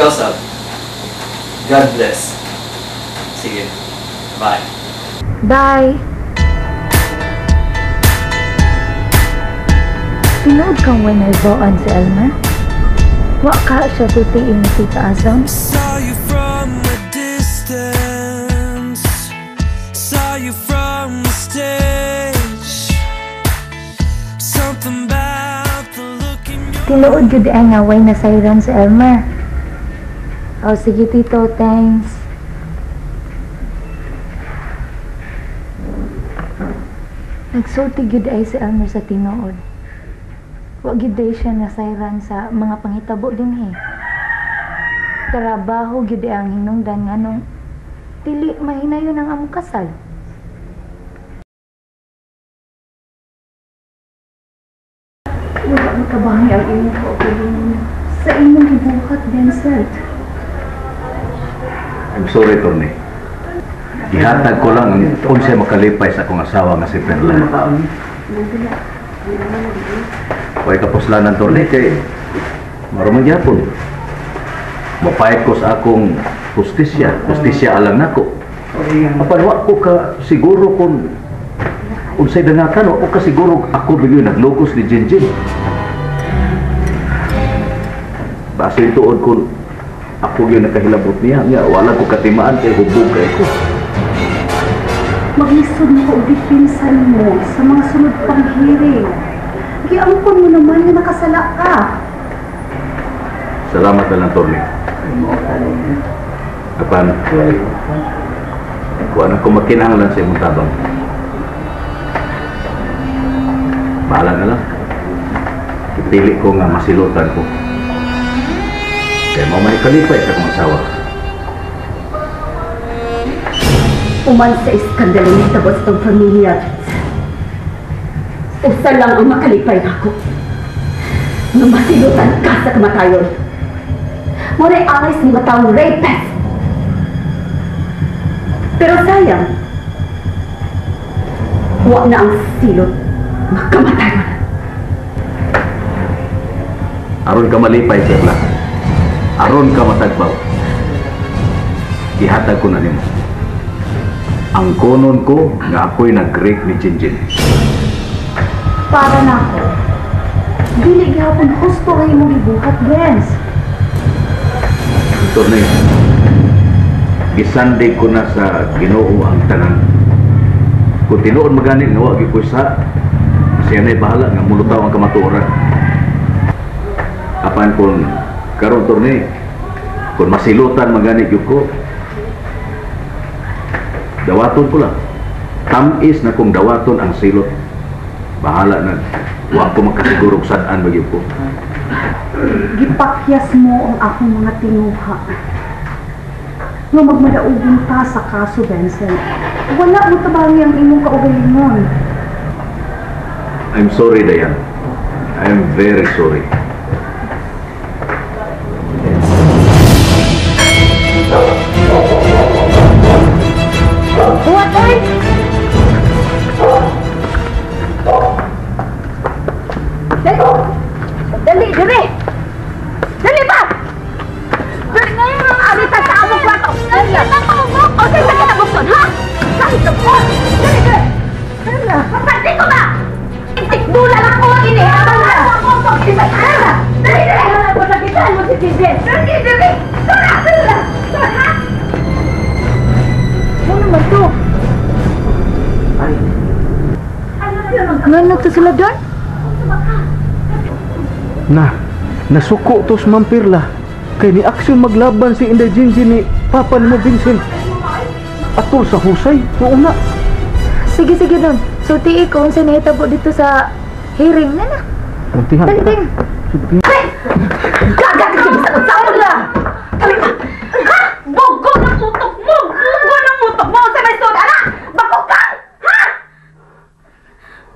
Ikaw sab. God bless. Sige. Bye. Bye! Tinuod kang way nahibaw-an si Elmer? Wa ka siya sultiin ni Tita Azam? Saw you from a distance, saw you from the stage. Something about the look in your Tinuod jud ay nga way nasayran si Elmer. Oh, sige Tito, thanks. Nagsulti gyud ay si Elmer sa tinuod. Wa gyud day siya nasayran sa mga panghitabo dinhi. Trabaho gyud ang hinungdan nganong dili mahinayon ang among kasal. Wala makabangi ang imong kaugalingon sa imong gibuhat, Vincent. I'm sorry, Tony. Gihatag ko lang ang unsay makalipay sa akong asawa nga si Perla. Way kapuslanan, Tony, kay marumang gyapon. Mapayat ko sa akong hustisya. Hustisya alang nako. Apan wa ko ka siguro kung unsay dangakan, wa ko ka siguro ako bigyo naglugos ni Jinjin. Basta ituod kung ako gyud nakahilabot niya, nga wala ko katimaan kay hubog kay ko. Maglisod mo ko og depensa nimo sa mga sunod pang hearing. Giangkon mo naman nga nakasala ka. Salamat na lang, Tony. Apan, kuan ako makinahanglan sa imong tabang. Bahala na lang. Ipili ko nga masilutan ko. Kaya mo may kalipay sa akong asawa. Uman sa iskandalo ni tabos ng pamilya, usa lang ang makalipay nako. Nga masilutan ka sa kamatayon. Muna angis ni matawang rapist. Pero sayang, wa na ang silot nga kamatayon. Aron ka malipay, Perla. Aron ka matagbaw. Ihatag ko na nimo. Ang konon ko nga ako'y nag-rape ni Jinjin. Para nako, dili gihapon husto ang imong gibuhat, Brens. Tornay, gisandig ko na sa Ginoo ang tanan. Kung tinuod magani nga wa gyud ko sa, siya na'y bahala nga mulutaw ang kamatuoran. Apan kung karon tornay, kung masilutan magani gyud ko, dawaton ko lang. Tamis na kung dawaton ang silot. Bahala na. Wa ko makasiguro kung saan magyud ko. Gipakyas mo ang akong mga tinuha. Nga magmadaugon ta sa kaso, Vincent. Wala mo tabangi ang imong kaugalingon. I'm sorry, Dayan. I'm very sorry. What, oy? Dali! Dali, dali! Dali ba? Dali nga yung arita sa among kwarto! Dali na! O, saan sa kita bukson, ha? Kahit na po! Dali, dali! Dali! Mapansin ko ba? Itikdula lang ko ang ini! Ang ako ang pagsibat! Dali, dali! Pasakitan mo si Jinjin! Dali, dali! Sura! Sura! Sura, ha? Ano naman to? Ngano to sila doon? Na, nasuko to sa Ma'am Perla. Kay ni aksyon maglaban si Inday Jinjin ni Papa ni mo Vincent. Atol sa husay, noong na. Sige, sige doon. Sultii ko unsa nahitabo dito sa hearing na na. Untihan. Dali, dali. Gaga ka sa unsaon lang! Kami pa! Ha? Bugo ng utok mo! Bugo ng utok mo! Sa may sud, ana! Bako ka! Ha?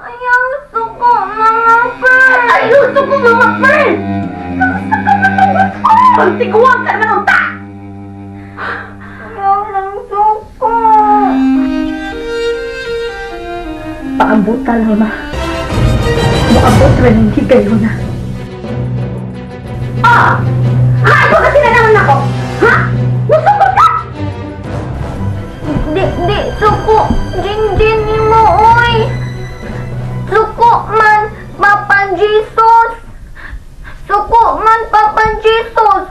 Ayaw suko, mga Pearl! Ayaw suko, mga Pearl! Kamusta ka naman? Oh! Tiguang ka naman unta! Ayaw lang suko! Paambutan ni ma. Muabot rin ang higayon na. Ah! Ay, ko kasi na naman na ko? Ha? Musukol ka? Di, di, suko. Jinjin mo, oy. Suko man, Papa Jesus. Suko man, Papa Jesus.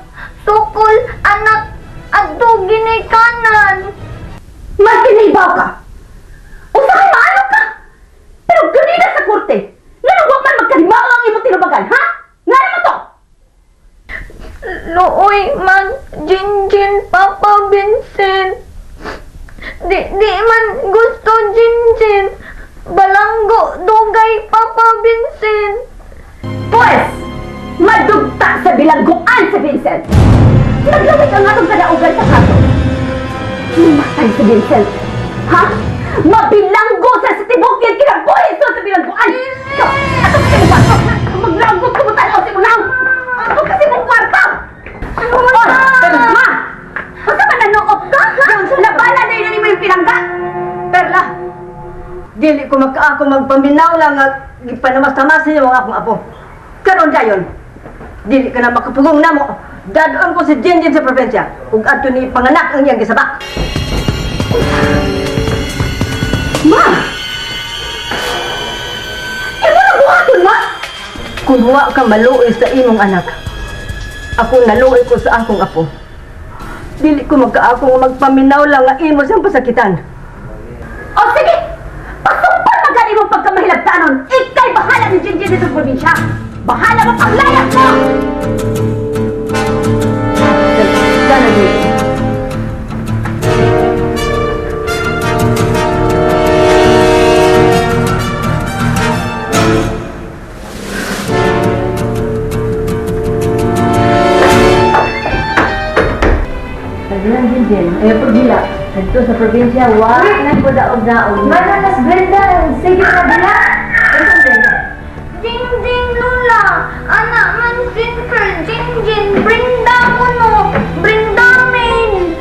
Sukol, anak, adto ginikanan. Magtinibaw ka! Usahay maano ka! Pero ganina sa korte, nga wa man magkalimaw ang imong tinubagan, ha? Nga naman to! Luoy man, Jinjin, Papa Vincent. Di, di man gusto Jinjin. Balanggo, dugay, Papa Vincent. Pues, madugta sa bilangguan si Vincent. Naglawit ang atong kadaugan sa kaso. Mamatay si Vincent. Ha? Mabilanggo sa tibok yan kinabuhi sa bilangguan. So, atong kasi mong kwarto. Maglanggot ko mo tanaw si mong lang. Atong kasi mong kwarto. Oh, ma! Basta man nanoop ka, ha? Labanan na yun mo yung pinangga. Perla, dili ko magkaako magpaminaw lang nga gipanamas-tamas ninyo ang akong apo. Karon dayon, dili ka na makapugong namo. Dadon ko si Jinjin sa probinsya ug adto ni panganak ang iyang gisabak. Ma! Imo na buhaton, ma! Kung wa ka maluoy sa imong anak, ako naluoy ko sa akong apo. Dili ko magkaako nga magpaminaw lang nga imo siyang pasakitan. O sige! Pasumpan man gani mong pagkamahilagtanon! Ika'y bahala ni Jinjin dito sa probinsya! Bahala mo panglayas mo! Sana di. Pagbilang Jinjin, ay pagbila. Dito sa probinsya, wa na ko daog-daog. Mananas Brenda, sige na bila. Jinjin Lula, anak man Sinper, Jinjin, Brenda ko no, Brenda main.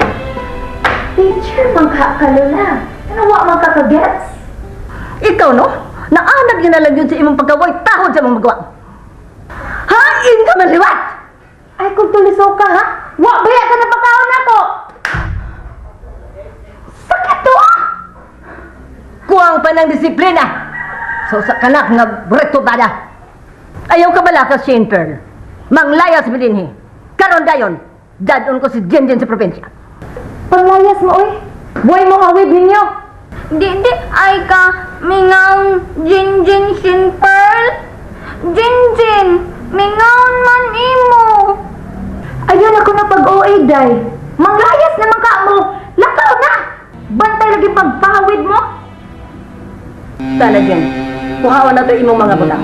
Teacher, mangka ka, Lola. Ano wa man ka kagets? Ikaw no? Naanad nga na lang yun sa imong pagkaway, tahod sa imong magawa. Hain ka man liwat! Ay, kung tulisaw ka, ha? Wa baya ka na pagkaon ako! Sakit to, ah! Kuwang pa ng disiplina! So sa kanak nga retubada. Ayaw ka bala ka, Shane Pearl. Manglayas mo din, he. Karon dayon, dadon ko si Jinjin sa probinsya. Panglayas mo, oy. Buhay mo hawid ninyo. Di, di, ay ka, mingaon Jinjin Shin Pearl. Jinjin, mingaon man imo. Ayun ako na pag-OA, day. Manglayas naman ka mo. Lakaw na! Bantay lagi pagpahawid mo. Sana, Jen. Kuhaon na to imong mga butang.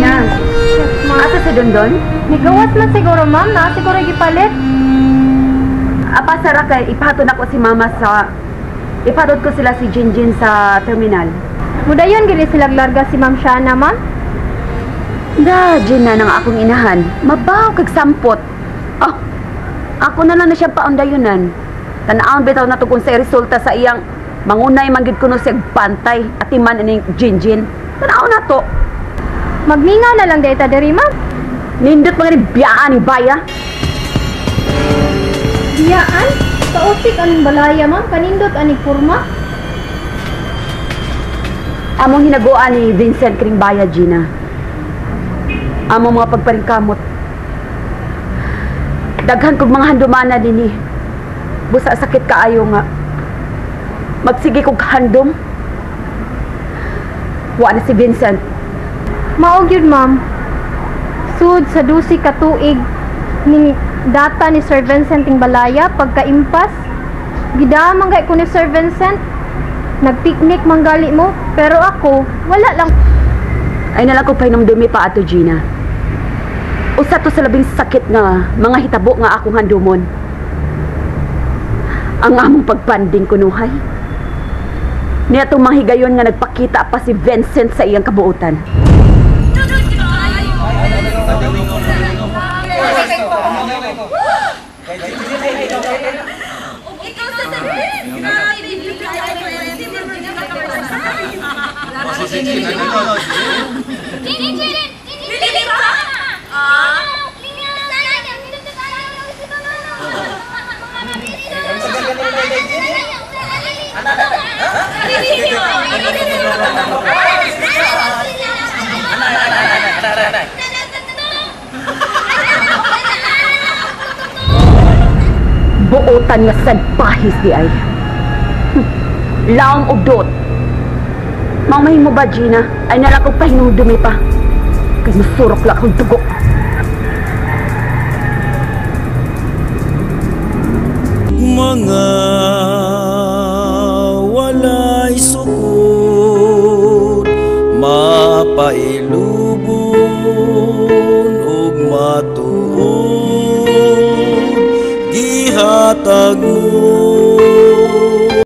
Na, asa sa Dondon? Nigawas man siguro, ma'am. Na siguro gipalit. Apasara kay ipahatod ako si mama sa... Ipahatod ko sila si Jinjin sa terminal. Mudayon gini sila larga si Ma'am Shana, ma'am. Da, Gina, nang akong inahan. Mabaw kag sampot. Ah, ako na lang na siyang paundayunan. Tanawon bitaw na to kung sa resulta sa iyang mangunay man gid kuno siyang bantay at iman ining Jinjin. Tanaw na to. Magmingaw na lang data diri, ma'am. Nindot mga ni biyaan ni baya. Biyaan? Kausik aning balaya, ma'am. Kanindot aning kurma. Among hinaguan ni Vincent kining baya, Gina. Among mga pagparingkamot. Daghan kog mga handumana dinhi. Busa sakit kaayo nga. Magsige kog handom. Wa na si Vincent. Mao gyud, ma'am. Sud sa 12 ka tuig ning data ni Sir Vincent ting balaya pagkaimpas. Gidamang gay ko ni Sir Vincent. Nagpiknik manggali mo, pero ako wala lang. Ay nala ko pahinumdumi pa ato, Gina. Usa to sa labing sakit nga mga hitabo nga akong handumon. Ang among pagpanding kunuhay. Niya itong mga higayon nga nagpakita pa si Vincent sa iyang kabuutan. Buotan nga salpahis di ay. Laom og dot. Mamahin mo ba, Gina? Ay nalakog pa hinumdumi pa. Kay masurok lang akong dugo. Mga walay sukod, mapailubon ug matuod, gihatag mo.